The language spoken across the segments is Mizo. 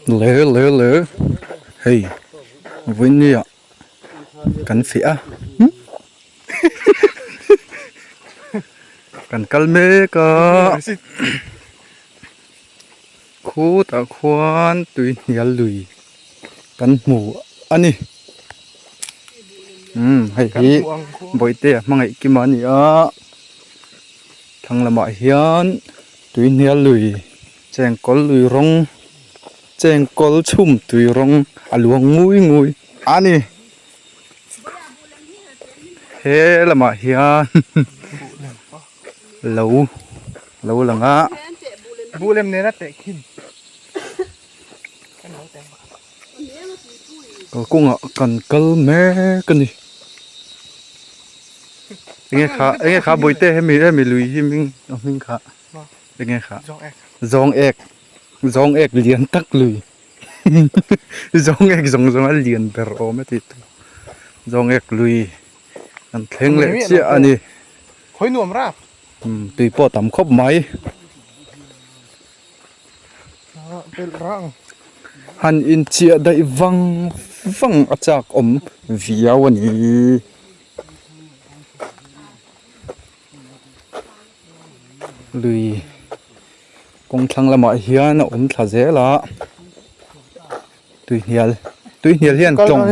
Le le le hei vawinia kan fiah a kan kal mek a khutah khuan tui hnial lui kan hmu a ni umm hei hi bawihtea hmangaih kima a ni a thlang lamah hian tui hnial lui. Chengkawl lui rawng chengkawl chhum tui rawng a luang ngui ngui a ni he lamah hian lo lo lang a. Buhlem nena tehkhin. Kalkawngah kan kal mek a ni enge kha enge kha bawihte hemi hemi lui hi hming a hming kha. Enge kha zawng ek zawng ek lian tak lui zawng ek zawng zawng a lian ber awm e tih tur zawng ek lui an thleng leh chiah a ni khawi nuam rap umm tui pawh a tam khawp mai han inchiah daih vang vang a chak awm viau a ni. Lui kawng thlang lamah hian a awm thla zel a tuihnial tuihnial hian tlawng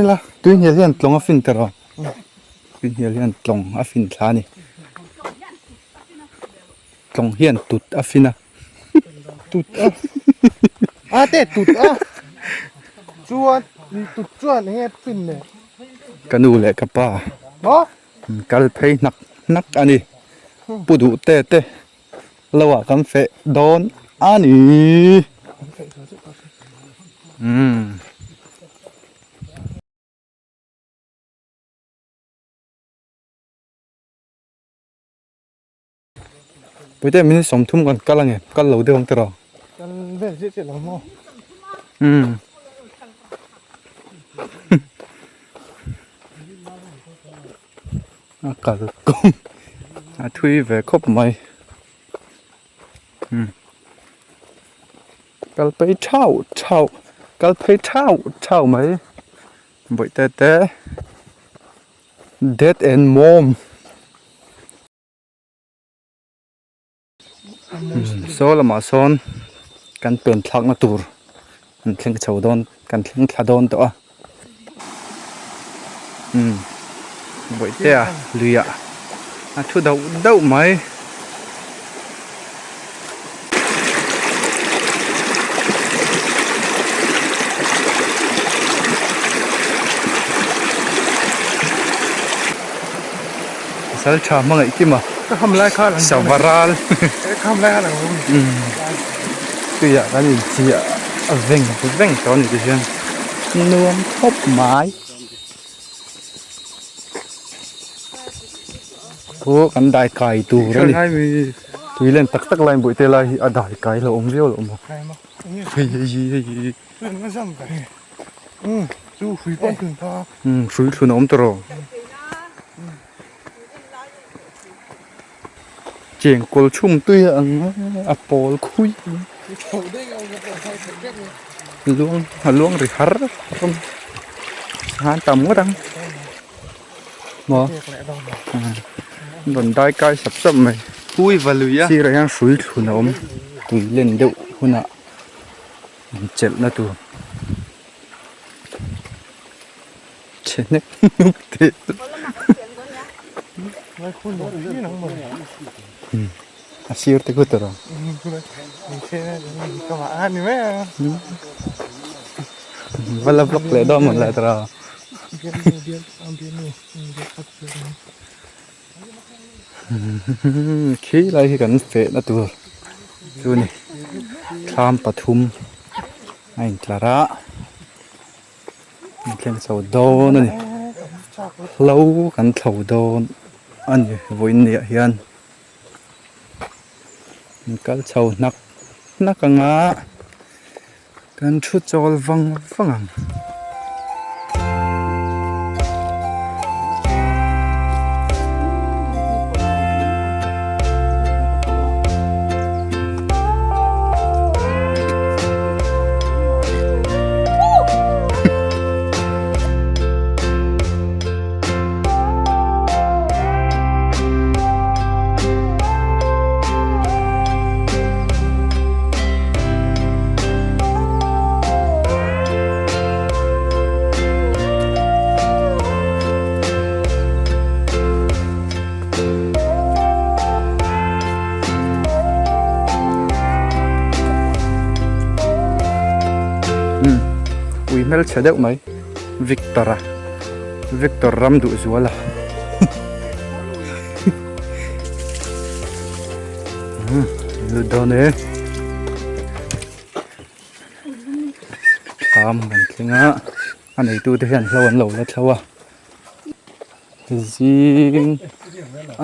tuihnial hian tlawng a fin ta rawh tuihnial hian tlawng a fin thla a ni tlawng hian tut a fin a tut a a te tut a chuan tut chuan enge fin le ka nu leh ka pa maw. Kal phei hnak hnak a ni. Pu duh te te lo ah kan feh dawn a ni. Umm. Puite minute 30 kan kal ange kal lo deuh ang tiraw. Kal vel chiah chiah lo maw. Umm. A kal kawng a thui ve khawp mai umm kal phei thau thau kal phei thau thau mai bawihte te dad and mom. Saw lamah sawn kan pen thlakna tur kan thleng chho dawn kan thleng thla dawn tawh a umm bawihtea luiah a thu dauh dauh mai. Sal tha hmangaih kim a. Ka kham lai kha lang. Savaral. Ka kham lai kha lang. Tuiah kan inchhiah a veng veng tawh a ni tihian nuam khawp mai. Khu kan dai kai tur a ni. Tui len tak tak laiin bawihte lai hi a dai kai lo awm viau lo maw. Hei hei hi hei hi. Hrui thlun a awm tawh rawh. Chengkawl chhum tui a ang a a pawl khui luang a luang ri har har a han tam ngawt ang maw rawn dai kai sap sap mai sirah hian hrui thlun a awm tui len deuh hunah Chelhna tur chhe hnek hnuk teh a sir te khu tawrh ang va la vlog leh dawn mawn le tawrh ang khi lai hi kan fehna tur chu a ni thlam pathum a intlar a inthleng chho dawn a ni hlo kan thlo dawn a ni vawiin ni ah hian an kal chho hnak hnak ang a kan thu chawl vang vang ang. Umm ui hmelchhe deuh mai Victor a Victor ram duh zual a umm lut dawn e thlam kan thleng a a neitu te hian hlo an lo la thlo a zing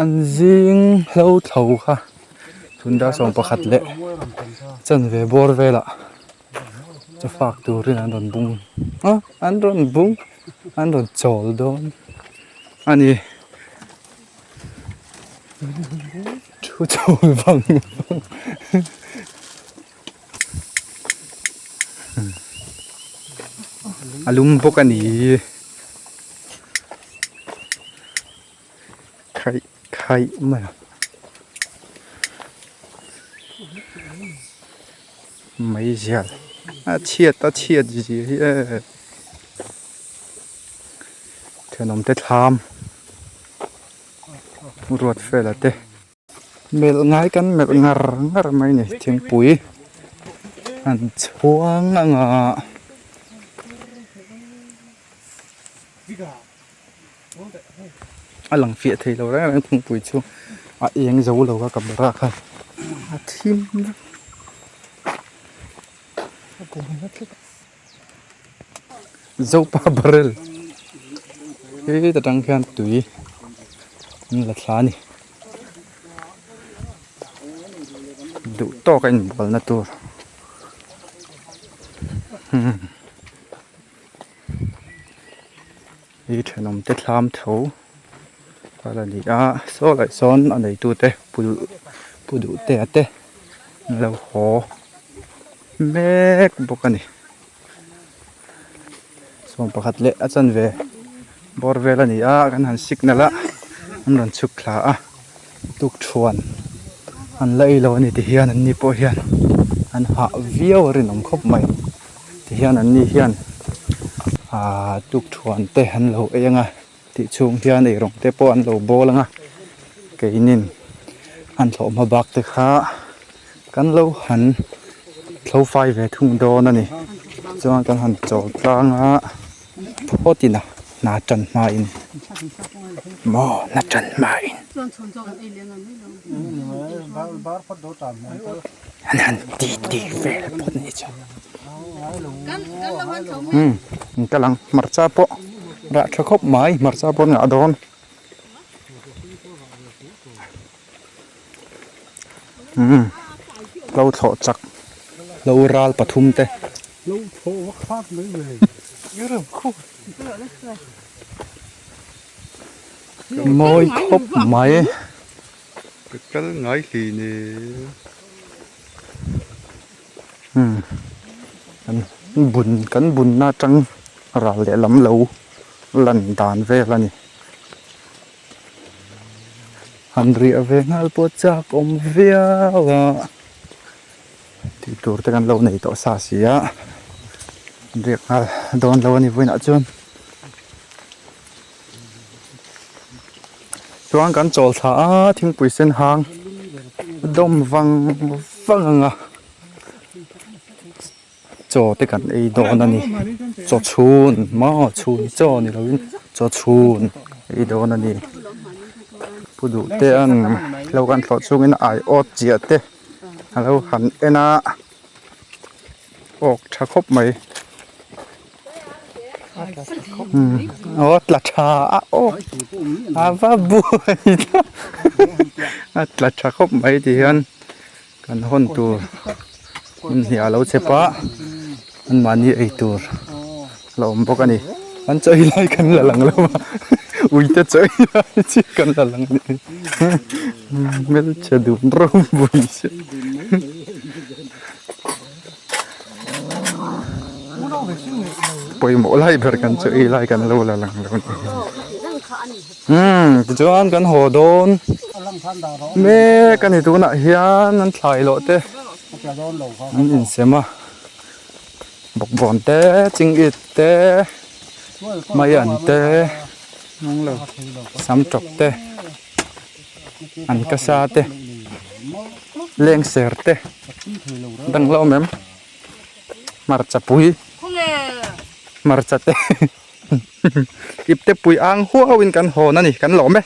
an zing hlo thlo kha chhun dar 11 leh chanve bawr velah chawfak turin an rawn bung a an rawn bung an rawn chawl dawn a ni thu chawl vang vang. A lum bawk a ni khaih khaih mai a meizial a chhiat a chhiat zia hi e thenawm te thlam ruat fela te. Melh ngai kan melh ngar ngar mai ni thingpui an chhuang ang a. A lang fiah thei lo reng reng thingpui chu a eng zo lo a camera khan a thim vek. Zopa barrel he ta tang khian tui an la thla a ni duh tawk a inbual na tur hi thenawm te thlam tho a la ni a saw lah sawn a neitu te pu duh te a te an lo haw. Mek bawk a ni sawm pakhat leh a chanve bawr vel a ni a kan han signal a an rawn chhuk thla a tukthuan an la ei lo a ni ti hian an ni pawh hian an hah viau a rinawm khawp mai ti hian an ni hian ahh tukthuan te an lo ei ang a tih chhung hian eirawng te pawh an lo bawl ang a keinin an thlawh hma bak te kha kan lo han thlo fai ve thung dawn a ni chuan kan han chawl tlang a phawt in a hna tan hma in maw hna tan hma in an han ti ti vel phawt a ni chuan umm an kal ang hmarcha pawh rah tha khawp mai hmarcha pawh an ngah dawn. Umm lo thlawh chak lo ral pathum te. Mawi khawp mai. Ka kal ngai hlei ne. Umm kan bun kan bunna atang ral lehlam lo lan dan vel a ni. Han riah ve nghal pawh chak awm viau a tih tur te kan lo nei tawh sa si a han riak nghal dawn lo a ni vawiinah chuan chuan kan chawl thla a thingpui sen hang dawm vang vang ang a. Chaw te kan ei dawn a ni chaw chhun maw chhun chaw ni lovin chaw chhun ei dawn a ni pu duh te an lo kan thlawh chungin ai awt chiah te a lo han en a awk tha khawp mai aw tla tha a aw a va buai a tla tha khawp mai ti hian. Kan hawn tur hmun hnih a lo chep a anmahni ei tur a lo awm bawk a ni an chaw ei lai kan la lang lo a uite chaw ei lai chi kan la lang a ni hmelchhe dun ropui sia pawimawh lai ber kan chaw ei lai kan lo la lang lo a ni. Umm tichuan kan haw dawn mek a ni tunah hian an thlai loh te an insem a bawkbawn te chingit te maian te sam tawp te an kasa te lengser te dang la awm em hmarcha pui. Hmarcha te ipte pui ang huau in kan hawn a ni kan lawm e.